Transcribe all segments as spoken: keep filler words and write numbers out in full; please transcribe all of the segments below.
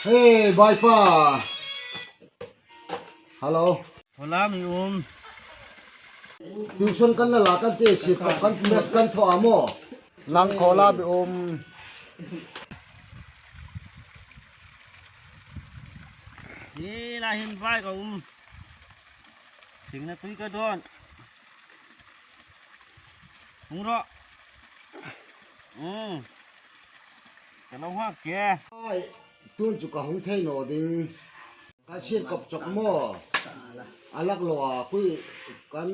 Hey, bai pa. Hello. Hola mi um. Tuition kan la la kan ti si kan mess kan thaw a maw. Lang hola mi um. Hi la hin bai ka um. Hringna tui ka dawn. Hung rawh. Um. Ka lo nghak che. Ai, tun chu ka hung thei naw ding. Ka sir kop chok maw. A lak lo a, kui kan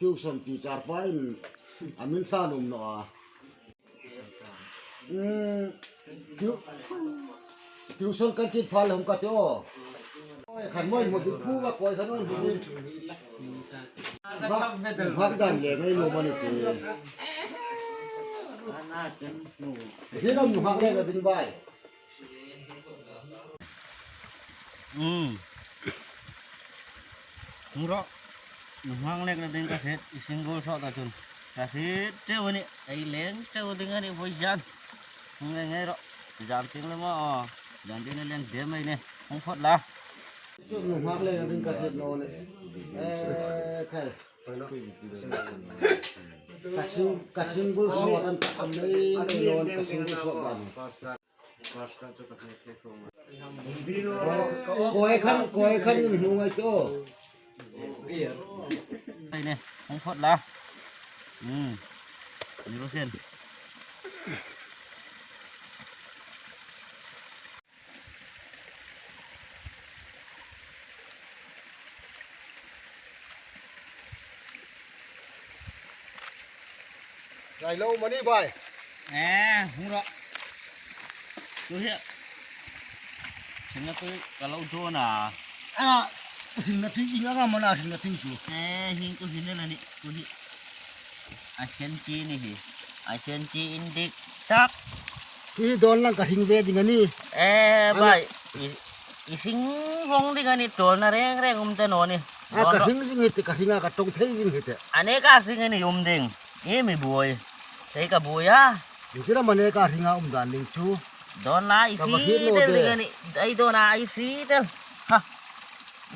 tuition teacher pa in a min hlan um naw a. Um, tu-, tuition kan tit phal hung ka ti aw. Oi, khan moi mo ding khu va koi khan on ding. Hak, hak dan le ngai lo mani ti. Hi lam nu hak le na ding bai. Um. Hung rawh. Nuhmei lek na ding ka hriet, i single saw ta chun. Ka hriet ṭheu a nih, ei leng ṭheu ding a nih voi zan. Hung ngai ngai rawh. Zan tieng le maw, zan tieng le leng dem ei nih. Hung phawt la. Chu nuhmei lek na ding ka hriet naw nih. Eh, khai. Ka sing-, ka single saw tan ka am nei nei naw, ka single saw dan. Koi khan, koi khan in hmu ngai tih. Ei ne, hung phawt la. Hmm. Ni ro sen. Ngai lo mani bai. Eh, hung rawh. Tu hi. Hringna tui ka lo dawn a. A, hringna tui i nga nga mana hringna tui chu. Eh, hing tu hin la ni. Tu hi. A sen chi ni hi. A sen chi indik tak. Hi dawn lang ka hring ve ding a nih. Eh, bai. I, i hring vong ding a nih, tawlna reng reng um ta naw nih. A, ka hring zing hi tih, ka hring a, ka ṭawng thei zing hi tih. A ne ka hring a nih um ding. I mi buoi. Thei ka buoi a. Ieng ti ram a ne ka hring a um dan ding chu. Dawn lai ka va hriet naw tel ding a nih. Ei dawn a, ei hriet tel. Ha.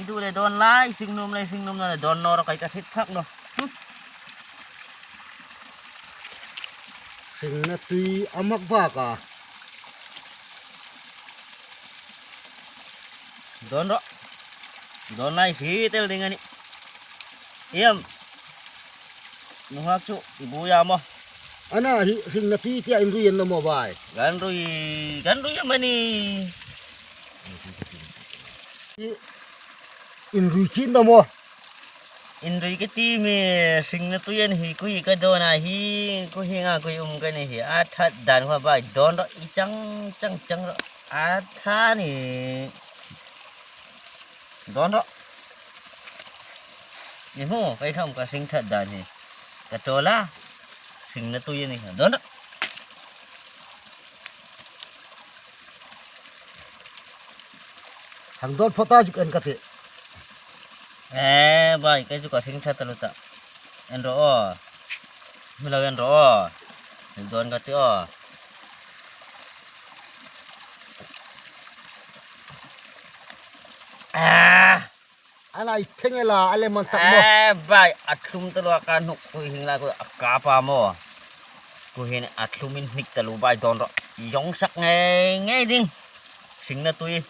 I duh le dawn lai, hring nuom le hring nuom naw le dawn naw rawh, kei ka hriet thak naw. Hmm. Hringna tui a mak bak a. Dawn rawh. Dawn lai hriet tel ding a nih. Ieng. Nunghak chu i buoi a maw. Ana hi hringna tui tia in rui an naw maw bai. Kan rui, kan rui am a nih. I, in rui chin naw maw. In rui ka ti mi hringna tui a ni hi, kui ka dawn a hi, kui hi nga kui um ka ni hi, a ṭhat dan kha bai dawn rawh, i chang, chang, chang rawh, a ṭha ni. Dawn rawh. I hmu, kei kham ka hring ṭhat dan hi. Ka ṭawl a, hringna tui a ni hi, dawn rawh. Hang dawn phawt a zuk en ka tih. Eh, bai, kei chu ka hring ṭhat taluo ta. En rawh aw. Mi lo en rawh aw. Zuk dawn ka tih aw. Ah! A lai theng el a, a le man tak maw. Eh, bai, a thlum taluo a ka hnuk, kui hring lai kui a kap a maw. Kui hin a thlum inhnik taluo bai dawn rawh. Zong sak ngei ngei ding. Hringna tui.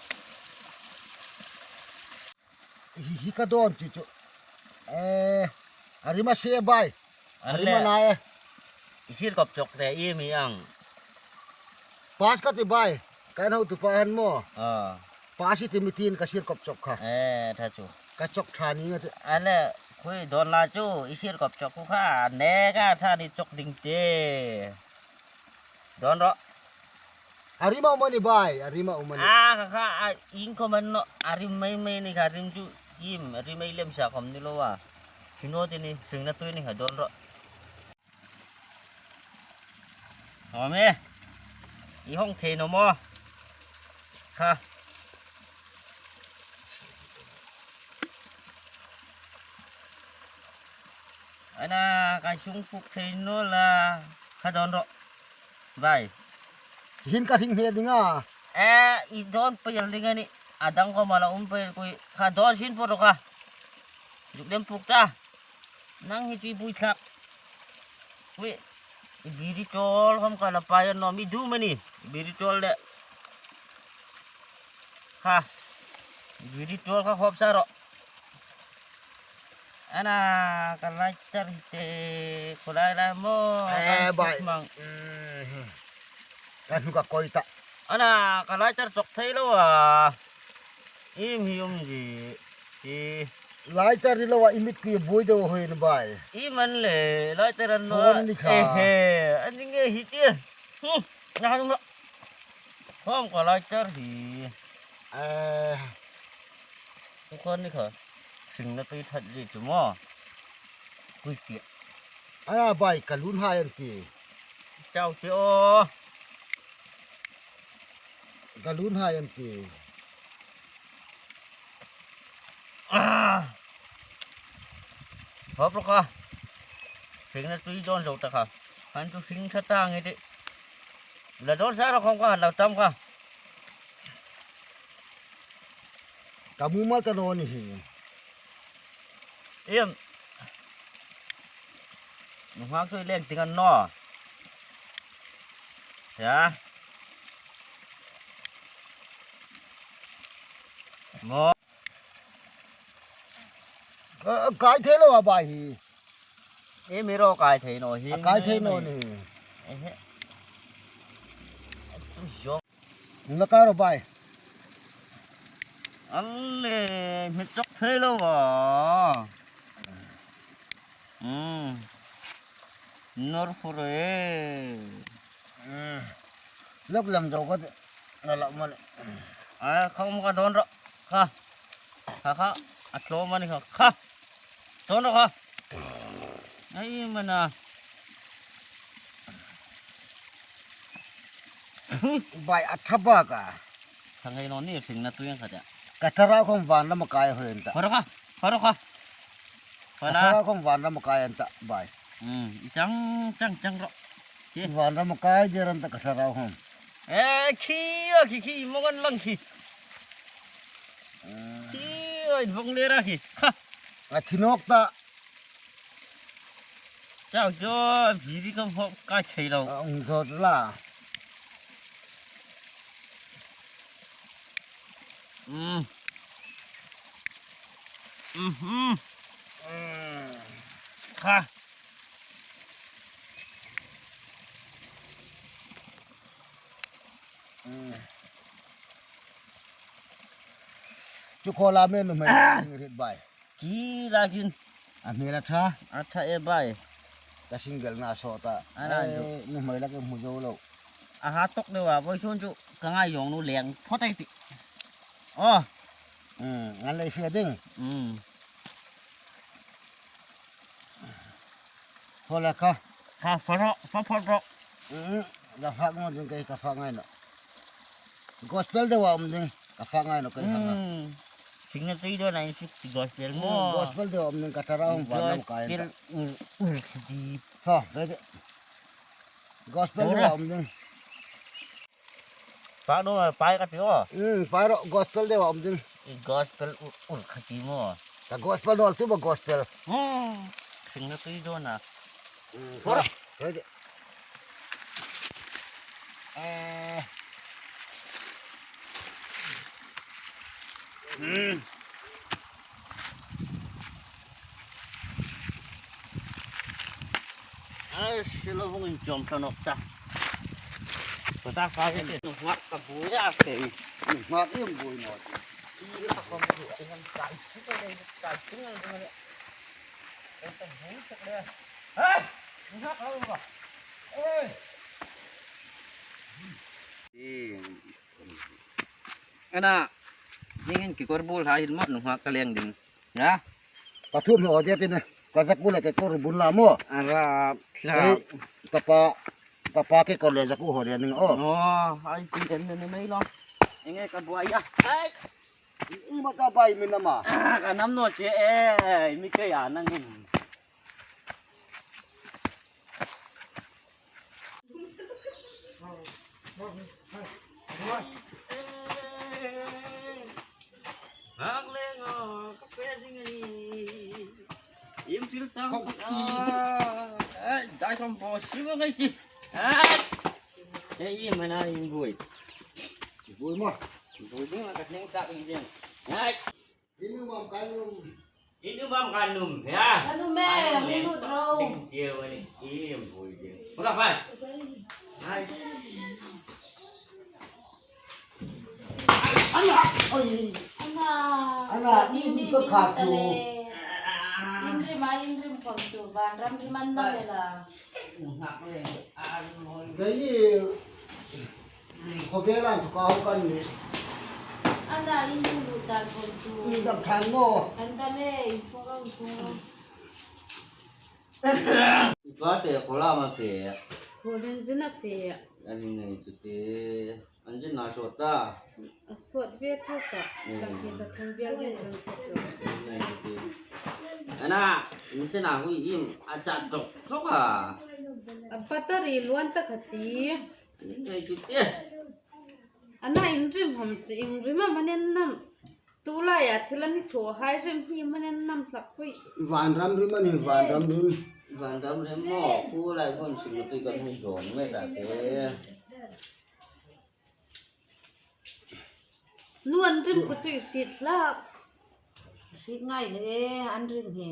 Hi, hi ka dawn chu chu. Eh, a rim a se bai. A rim a na e. I sir kop chok te i mi ang. Pass ka ti bai. Kan hotupa han maw. Ah. Pass i ti mi tin ka sir kop chok kha. Eh, ṭha chu. Ka chok ṭha ni nga ti. A le, kui dawn la chu, i sir kop chok khu kha, ne ka ṭha ni chok ding te. Dawn rawh. A rim a um a ni bai, a rim a um a ni. A, kha, kha, a, ieng khom a ni naw, a rim mei mei ni kha, rim chu, im, a rim mei lem sa khom ni lo a. Sir naw ti ni, hringna tui ni kha, dawn rawh. Hawm e. I hawng thei naw maw. Ha. Ana, ka sung puk thei naw la. Kha dawn rawh. Bai. Hin ka hring hne ding a. Eh, i dawn pei el ding a nih. A dang khawm a la um pei el kui. Kha dawn sin phawt rawh kha. Zuk lem puk ta. Nang hi chu i bui thlak. Ui. I biri tawl khawm ka la pai a nawm i dum a nih. I biri tawl le. Kha. I biri tawl kha khawp sa rawh. Ana, ka lighter hi te, ko lai lai maw, eh, kan bai. Suk mang. Mm. Ka hnu ka koi ta. Ana, ka lighter chawk thei lo a. Im hi um ji. I lighter ni lo a, i mit kui bui deu hoi ni bai. I man le, lighter an no. Phone ni kha. Eh, he, an ni nge hi ti. Hmm, na hanu ma. Khawm ka lighter hi. Eh. Tukhawm ni kha. Hringna tui that ri chu maw. Kui ti. Ana bai ka lun hai an ti. Chau ti aw. Ka lun hai an ti. Ah. Hop ro kha. Hringna tui dawn zo ta kha. Han chu hring tha ta nge ti. La dawn sa ro khawm kha, la tam kha. Ka mumal ta naw ni hi. Em. Nunghak chu i leng ting an naw. Ya. Maw. Ka, kai thei lo a bai hi. E mi ro kai thei naw hi. A kai thei naw ni. Ehe. Zong. Nung la kai ro bai. An le, mi chawk thei lo a. Hmm. Nor fur e. Hmm. Lok lam dawk ka ti. Na la man. A, kha um ka dawn ro. Kha. Kha, kha. A tlawm a ni kha. Kha. Dawn ro kha. Ai, mana. Bai a tha bak a. Tha ngei naw ni, hringna tui ang kha ta. Ka thlarau khawm van lam a kai hoi an ta. Hoi ro kha. Hoi ro kha. Ka thlarau khawm van lam a kai an ta, bai. Hmm, i chang, chang, chang ro. Hi. Van ram a kai der an ta ka thlarau khawm. Eh, khi a, khi, khi, mawng an lang khi. Hmm. Khi a, in vawng le ra khi. Ha. A thi nawk ta. Chau chu, biri khawm hop kai thei lo. A hung zawt la. Hmm. Mhm. Kha. Chu khaw la me nuhmei ring rit bai. Khi lakin. A hmel a tha. A tha e bai. Ka single na sawt a. A na chu. Eh, nuhmei la ka hmu zo lo. A ha tawk deu a, vawisun chu ka ngaizawng nu leng phawt ei tih. Aw. Hmm, an lei fe ding. Hmm. Hola kha. Kha fak rawh, fak phawt rawh. Hmm, ka fak naw ding, kei ka fak ngai nawh. Gospel deu a um ding, ka fak ngai nawh kei hang a. Hmm. Hringna tui dawn a insuk ti gospel maw. Hmm, gospel deu a um ding, ka thlarau hung van lam kai an ta. Gospel ur, ur khi ti. Ha, ready. Gospel deu a um ding. Fak naw, pai ka ti aw. Hmm, pai rawh, gospel deu a um ding. I gospel ur, ur kha ti maw. Ka gospel naw, tu ba gospel. Hmm. Hringna tui dawn a. Hmm, pai rawh. Ready. Eh. Hmm. Ai, silo vong in chom ta nawk ta. Ko ta fa ke. Nunghak ka buoi a ke. Nunghak em buoi naw ti. I la khom du, ai han kai, chi ko le, kai, chi ngal, ngal. Ko ta buoi chak le. Hai! Nunghak lo ba. Oi! Ana, dingin kekawr bul ha hin mawt nunghak ka leng ding. Ya? Pathum hnaw dia tin, ka zakuo le kekawr bun la maw. Ara, thla. Ei, ka pa, ka pa kekawr le zakuo haw dia ning aw. Aw, ai, tin den ne mei lo. Enge ka buai a. Ai. I ma ka bai mi nama. Ah, ka nam naw che e, mi ke ya nang hin. Hak leng aw, ka fe ding a nih. Im thil tam. Hak i. Ai, dai khom bo, si ma ngai ki. Ai. Ei, im hana im bui. Bui ma. Bui ding ka hleng tak ding. Ai. Inu mam kan um. Inu mam kan um, ya. Kan um e, kan um e. Inu ro. Ding chiau ani, im bui ding. Pura pai. Ai. Ana, oi. Ana. Ana, im ka kha chu. Inrim a, inrim khom chu, vanram rim an na le la. Ngak le, a, oi. Kei ni. Khawvela chu ka hung kan ni. Ana in hung lut dan khom chu. Ni dam than mo. Kan dam e, in khom ang khom. I pa te khaw lam a fe. Khaw lien zin a fe. An nei chu te. An zin na sawt ta. A sawt ve tho ta. Mm. Ka ke ka thum vial ding kan ka chu. An nei chu te. Ana, in se na hui im a chat tok tok a. A battery luan ta kha ti. An nei chu te. Ana inrim ham chu inrim am an en nam. Tulai a thil an ni thaw hai rim hi am an en nam hlak pui. Vanram rim a nih, vanram rim. Vanram rim maw, tulai khom sum tui kan hung dawn met a te. Nu an rim ku chu i hriet hlak. Hriet ngai le e, an rim hi.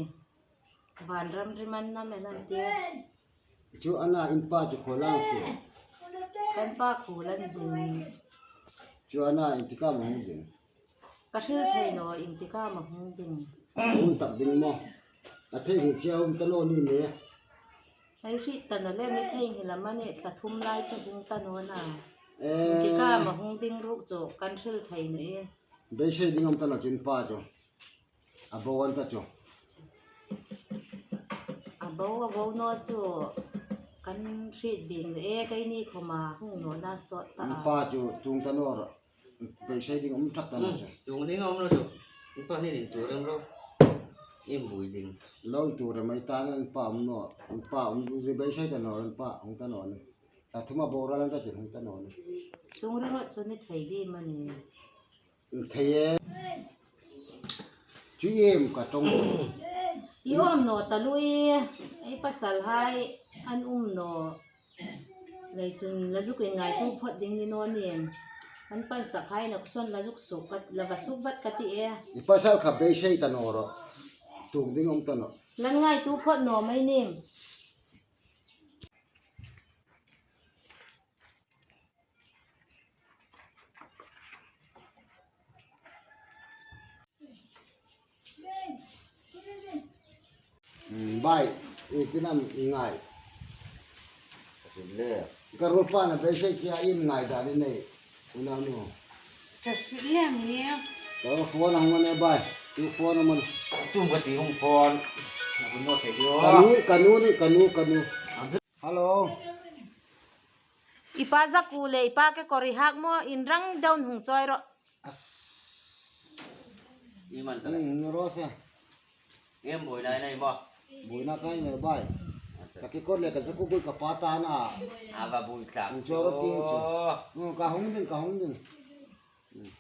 Vanram rim an nam e an ti. Chu ana in pa chu khaw lam fe. Kan pa khaw lam zin. Chu ana in ti ka ma hung ding. Ka hril thei naw, in ti ka ma hung ding. Hung tak ding maw. A thei hung chia hung ta naw ni me. Ei hriet ta naw le mi thei hi lam a ni thla thum lai chu hung ta naw na. Eh. In ti ka ma hung ding ruok chu kan hril thei naw e. Beisei ding am ta naw chu in pa chu. A bo an ta chu. A bo, a bo naw chu kan hriet ding e, keini khoma hung naw na sawt ta a. An pa chu tung ta naw ro. Beisei ding um thak ta naw chu. Hmm, tung ding um naw chu. In pa ni in tuor rem ro. Im bui ding. Lo in tuor rem ei ta na in pa um naw. In pa um zi beisei ta naw in pa hung ta naw ni. Ta thuma bo ra lan ta chu hung ta naw ni. Chung ringot chu ni thei di ma ni. Thei e. Chu em ka tong. I um naw ta lui, ei pasal hai an um naw. Lei chun la zuk in ngaitu phot ding ni naw ni em. An pansak hai na kuson la zuk suk ka, la va suk vat ka ti e. I pasal kha beisei ta naw ro. Tung ding um ta naw. Lan ngaitu phot naw mai ni em. Hmm, bai, i ti nam ngai. Ka ruol pa na beisei chia in ngai dan i nei. Unau nu. Ka hriet lem ni. Ka phone a hung a ne bai. Tu phone a man. Tu ka ti hung phone. Na hung naw thei di o. Ka nu, ka nu ni, ka nu, ka nu. Hello. I pa zaku le i pa kekawr i hak maw, in rang deuin hung chawi rawh. As. I man ta le. Hmm, ni raw se. Em buoina nei maw? Buoina ka nei bai. Acha. Ka kekawr le ka zaku buoi ka pa ta na. A va buoi thlak. Hung chawi rawh ti chu. Oh. Hmm, ka hung ding, ka hung ding. Hmm.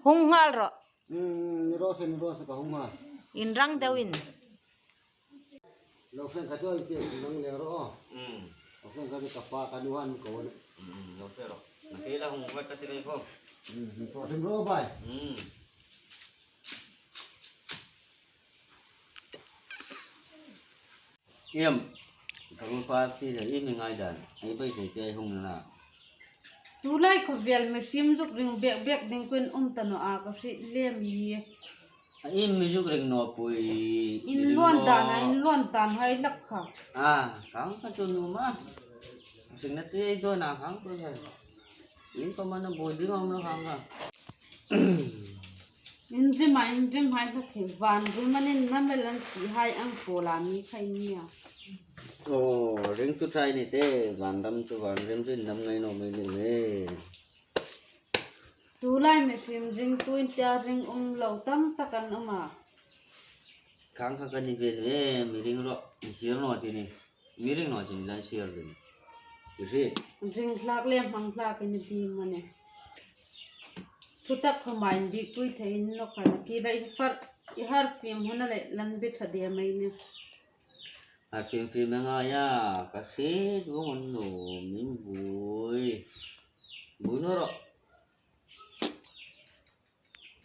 Hung nghal rawh. Hmm, ni raw se, ni raw se ka hung nghal. In rang deuin. Lo feng ka dol ti nang le ro. Hmm. Lo feng ka ka pa ka nu han ko ne. Hmm, lo fe ro. Na ke la hung wat ka ti le ko. Hmm, ko thim ro bai. Hmm. Em, ka ruol pa ti le i mi ngai dan. Ei beisei che hung na. Tulai khawvel mi sim zuk ring bek bek ding kuon um ta naw a ka hriet lem i. A in mi zuk ring naw pui. In luon dan a, in luon dan hai lak kha. A, kang ka chu nu ma. Sing na ti do na kang ko hai. In ko ma na boi ding om lo kang ka. In rim a, in rim hai lak hi van rim an in na mel an ti hai ang ko la mi khai ni a. O, ring tu thai ni te, van ram chu van rim chu in nam ngai naw mai ni ne. Tulai mihring ringtu in tia ring um lo tam tak an um a. Khang kha ka ni ve le, mi ring ro, mi sir naw ti ni. Mi ring naw ti ni, lan sir ding. Ring hlak le hmang hlak in ti mani. Thutak khawma inbiekpui thei in nawk a, ki lai far i har fim huna le lan bi tha dia mai ni. Har fim fim a ngai a, ka hriet vawng an nuom in buoi. Buoi naw rawh.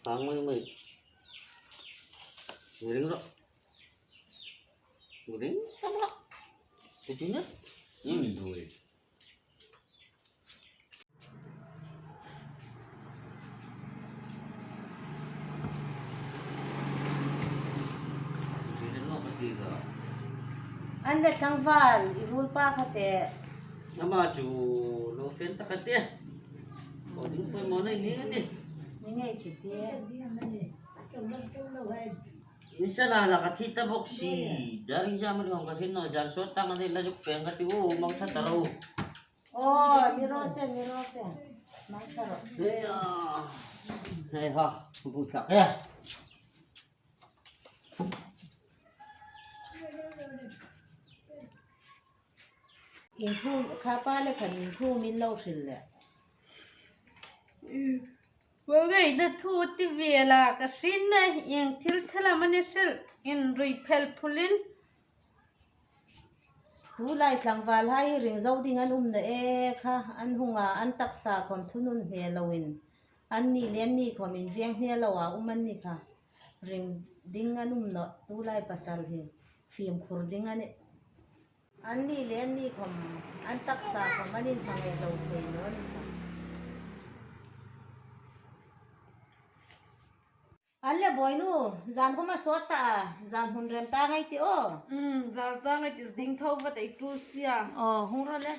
Hang mai mai. Ring rawh. Ring tam rawh. Tu chu na. Hmm, buoi. An le tlangval i ruolpa kha te. Ama chu lo fen ta kha te. Aw ding poi mo nei ni ni. Ni ngei chu te. Ni sa la la ka thi ta bok si. Dar in jam ri hong ka thi no jar so ta ngani la juk fen ka ti u mau tha ta ro. Aw, ni ro se, ni ro se. Mau tha ro. Hei a. Hei ha. Bu ta. Hei. Inthu, kha pa le khan inthu min lo hril le. Bo ngai na thu ti ve la ka hrin na ing thil thela mani hril in rui phel phulin. Tulai tlangval hai ring zo ding an um naw e kha, an hunga an taksa khom thunun hne loin. An ni le an ni khom inveng hne lo a um an ni kha. Ring ding an um naw, tulai pasal hi fimkhur ding a nih. An ni le an ni khom, an taksa khom an inhmang e zo thei naw ni kha. An le Bawinu, zan khom a sawt ta a, zan hun rem ta ngai ti aw. Um, zan ta ngai ti zing tho va tei tu sia. Aw, hung ro le.